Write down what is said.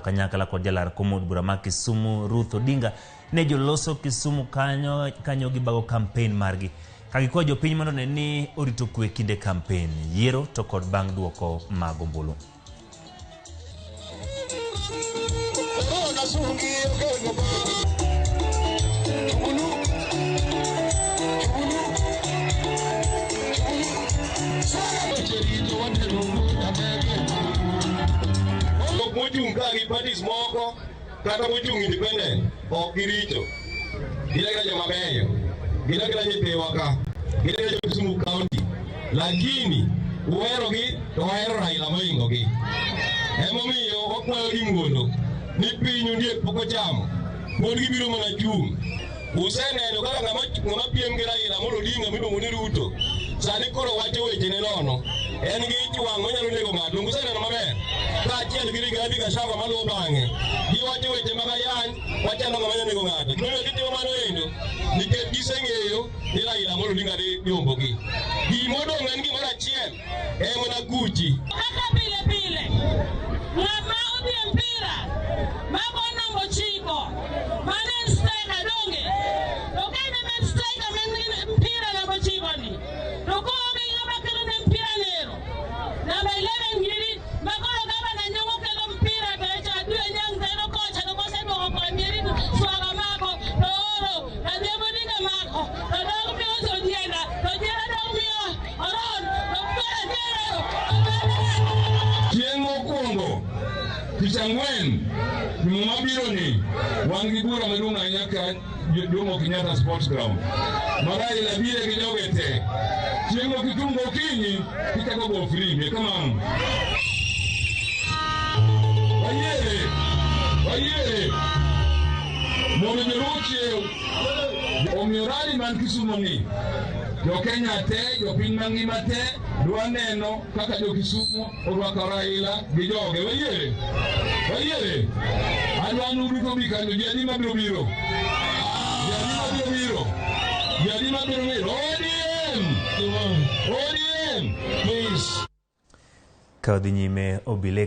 kanyakla kod jalar kom od bura ma Kisumu Ruth Odinga ne joloso Kisumu kanyo kanyo gibago kampen margi ka gikwayo jopiny mondo one ni orito kwe kinde kampen, yiero to kod bang' duoko mag ombulu. Jok mochung' ka gi parties moko kata mochung' independent ok giricho. Gin agina joma beyo. Gin agina nyithiwa ka. Gin agina jo Kisumu County. Lakini uherogi to wahero Raila mohingogi. Emomiyo wakwayo gi ng'wono ni piny ondiek pok ochamo. Pod gibiro mana chung'. Useneno kaka ng'ama ng'ama piem gi Raila Amolo Odinga miluongo ni Ruto sani koro wacho wechene nono. En gi ich wang' onyalo nego ng'ato. Donge useneno maber? Kaachiel gi Rigathi Gachagua maluwo bang'e. Giwacho weche mag ayany, wachano ng'ama nyalo nego ng'ato. Gimomiyo gitimo mano endo nikech giseng'eyo ni Raila Amolo Odinga dhi yombogi. Gimodong' en gimoro achiel, en mana guchi. Kaka pile pile, ng'ama odhi e mpira mago namba 9, mano en striker donge? To ka en ema en striker ma en mpira namba 9 ni, to koonge ng'ama kelo ne mpira nero, namba 11 giri, ma koro gavana Nyong'o kelo mpira to echa adwe nyang' tero kocha to koseduoko koni eri swaga mako to oro Adhiambo Odinga mako to dog miyo Ojienda to Ojienda dog miyo Oron to koro Jero. Chieng' mokwongo, tich ang'wen, juma mabiro ni, wan gi bura maduong' ahinya ka Jomo Kenyatta Sports Ground. Ma Raila bire gi joge te. Chieng' no kichung' gokinyi, tichako go firimbi, kamano. Wayiere, wayiere. Mondo joluo ochiew. Omiyo rally man Kisumu ni, jo Kenya te, jopiny mangima te, dwa neno kaka jo Kisumu orwako Raila gi joge. Wayiere? Wayiere? Adwa ni uduto bi kanyo, ji adi mabiro biro? Ji adi mabiro biro? Ji adi mabiro biro? ODM! ODM! Please. Ka odhi nyime obile.